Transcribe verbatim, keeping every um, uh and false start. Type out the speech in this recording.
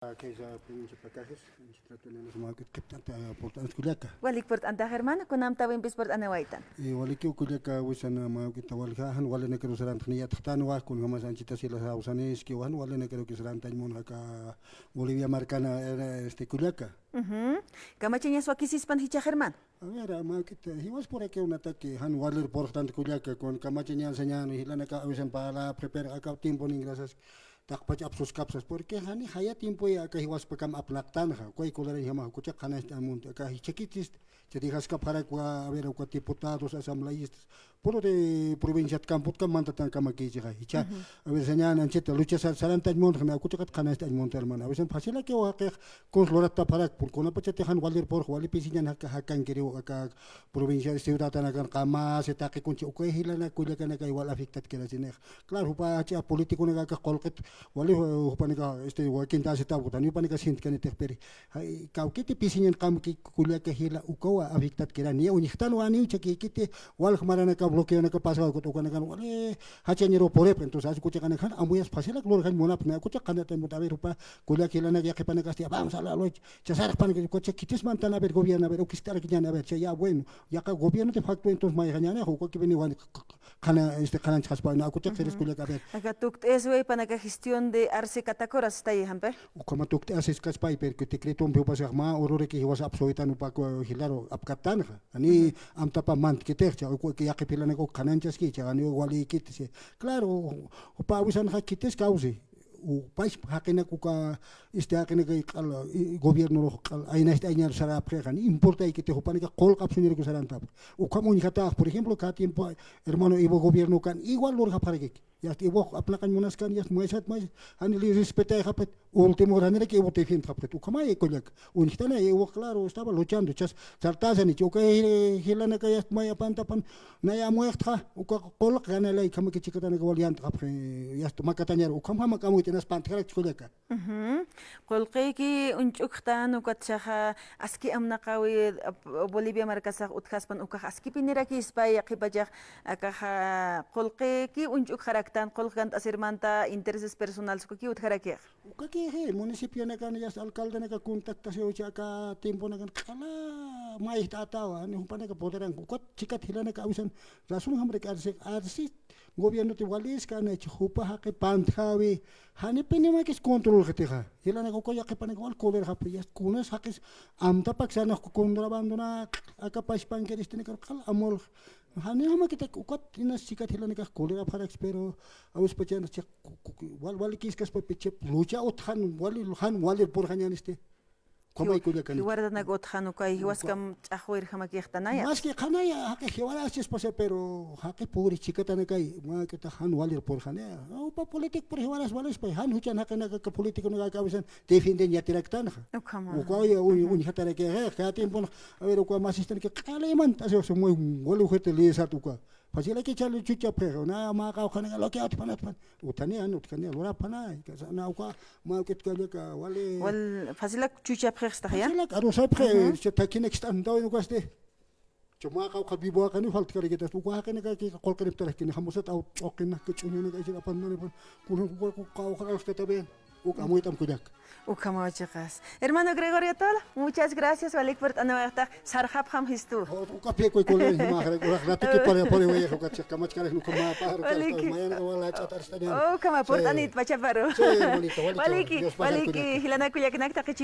Kaysa provincia Pacajes, anchit ratuninas mä juk'it qhipt'anta purt'anas kullaka. Walik purt'antax hermano, kunamtawimpis purt'aniwaytan. Y walikiw kullaka, wisan mä juk'ita walja, jan walinakaru sarantxni yatxtanwa, kunjamas anchitas jilas jawsaniskiwa, jan walinakaruki sarantañ munxa aka Bolivia markana, eh, este, kullaka. Ujú. Kamachañas wakisispan jichhax hermano. A ver, mä juk'ita, jiwaspurakiw un ataque, jan walir purxtant kullaka, kun kamachañan sañan, jilanaka awisan para, prepara, aka tiempo ningrasas, taqpach apsuskapsas, porque jani jaya tiempoya aka jiwaspakam apnaqtanxa, uka colerañjamax, uka chiqa qhanañcht'añ munta, aka jichhakitist, chirijaskapxarakwa, a ver, uka diputados, asambleístas, puro de provinciat campotkam mantatankamakïchixa, jichha, a ver, sañan anchita lucha sar-, sarantañ munxni, uka chiqat qhanañcht'añ munta, hermano, a veces fácilakiw jaqix kuns lurattapxarak, porque kunapachatix jan walir purx, wali pisiñan jaka-, jakankiriw, aka provincia, ciudadanakan qamasi taqi kunchi, uka jilanak kullakanakay wal afectatkirasinix. Claro, jupa jach'a politiconaka aka qullqit, wali, eh, jupanaka, este, wakinta asitaw, jupanaka sintkanitix, pero, ay, kawkiti pisiñan qamki kullaka jila ukawa afectatkirani, uñjtanwa, niw chakikiti, walja maranaka bloqueonaka pasawa, ukat ukanakan, wali, jachañiru puripxi, entonces, así uka chiqanaka jan amuyas fácilak lurjañ munapxi, uka chiqa qhanañcht'añ munta, a ver, jupa kullaka jilanaka yaqhipanakasti, vamos a la lucha, chasarxpanaka, uka chiqa kitis mantan, a ver, gobierno, a ver, ukist'arakñäni, a ver, cha, ya, bueno, yaqha gobierno de facto, entonces, mayjañäni, uka kipiniwan, qhana, este, qhanañchaspa, na, uka chiqa jiris kullaka, a ver. Aka tukt'asiwaypan aka gestión de Arce Catacora, ¿está ahí, jampi? Ukhama tukt'asiskaspa, pero que decretompi jupasax mä ururaki jiwas apsuwitan upa jilaru apkatanxa. Ani amtapa mantkitix, cha, uka yaqhip jilanaka uk qhanañchaski, cha, ani walikiti, sí. Claro, jupa awisanxa kitis kawsi. Jupax jaqinak uka, este, jaqinak q'al, i, gobierno q'al, aynacht'añar sarapxixa, ni importaykiti, jupanaka qullq apsuñiriku sarantapxi. Ukham uñjatax, por ejemplo, cada tiempo, hermano Ivo gobierno kan, igual lurjapxarakiki. Yast Ivo apnaqañ munaskan, yast maysat, maysat, jani li respetayxapxit, último hora janiraki Ivo defiendxapxit. Ukhamay kullaka. Uñjtanay, Ivo, claro, estaba luchando, chas, sartasanich, uka, eh, jilanaka yast may apantapan, nay amuyxtxa, uka qullq ganalaykhamakï chikatanaka wal yantxapxi, yast makatañar, ukhamjama k'amuyt'inaspa pantjarakchi kullaka. Ujú. Qullqiki uñch'ukxtan, ukatsaxa aski amnaqawi, ap-, Bolivia markasax utjaspan, ukax askipinirakispa, yaqhipachax akaxa qullqiki uñch'ukxaraktan, qullq gant'asirmanta intereses personales ukaki utjarakix. Ukakixi, municipionakan, yast alcaldenaka contactasiwchi aka tiemponakan q'ala mayjt'atawa, ni jupanaka poderan, ukat chikat jilanaka awisan, razonjamraki arsi, arsi, gobiernoti waliskanach, jupa jaqi pantjawi, janipinimakis controlxitixa. Jilanaka uka yaqhipanaka wal colerxapxi, yast kunas jaqis amtapak sarnax contrabandona, aka pachpankir istinakar q'al amulx. Janijamakitak ukat inas chikat jilanakax colerapxaraks, pero awispachan chiq, ku, ku, ku, wal, wal kiskaspapich lucha utjan, wali, jan walir purxañänisti. Ukhamay kullakanaka. Jiwaratanaka utjan ukay, jiwaskam ch'axwirjamakïxtanaya. Maski qhanaya, jaqi jiwaraschispasa, pero jaqi puri chikatanakay, mä juk'ita jan walir purxanaya. Upa político puri jiwaras walispa, jan juchan jaqinaka políticonaka awisan defienden yatiraktanxa. Ukhama. Ukaya uñ-, uñjatarakix, cada tiempo, a ver, uka masistanaka q'ala imant'asiwasa, muy wali ujirti lisat uka. Fácilaki chali chuchapxixa, na, mä qawqhanaka, lo que utjpan, utjpan. Utjani, an, utjani, lurapxanay, kasa, na, uka, mä juk'it kullaka, wali. Wal, fácilak chuchapxixstaxya. Fácilak, arusapxi, cha, thakinakist'antawin ukasti. Cha, mä qawqha vivoakani, faltkarakitasti, uka jaqinakaki qullqiniptaraki, jamusat, aw, ch'uqinaka, ch'uñunaka, ichir apantani, kun, kun, kun, qawqha, arustata ven. Uk amuyt'am kullak. Ukhamaw chiqas. Hermano Gregorio Tol, muchas gracias, walik purt'aniwayxtax, sarxapxam jistu. Uka pikuy kullak, jimaxrak, urak ratiki pare, pare, wayx, uka chiq kamachkarak, uka mä pajar, uka waliki, mayan, wala, ch'atar, estañan. Ukhama purt'anit, pachaparu. Sí, hermanito, waliki, waliki, Dios pasa waliki, kullak. Jilanaka kullakanakta qichi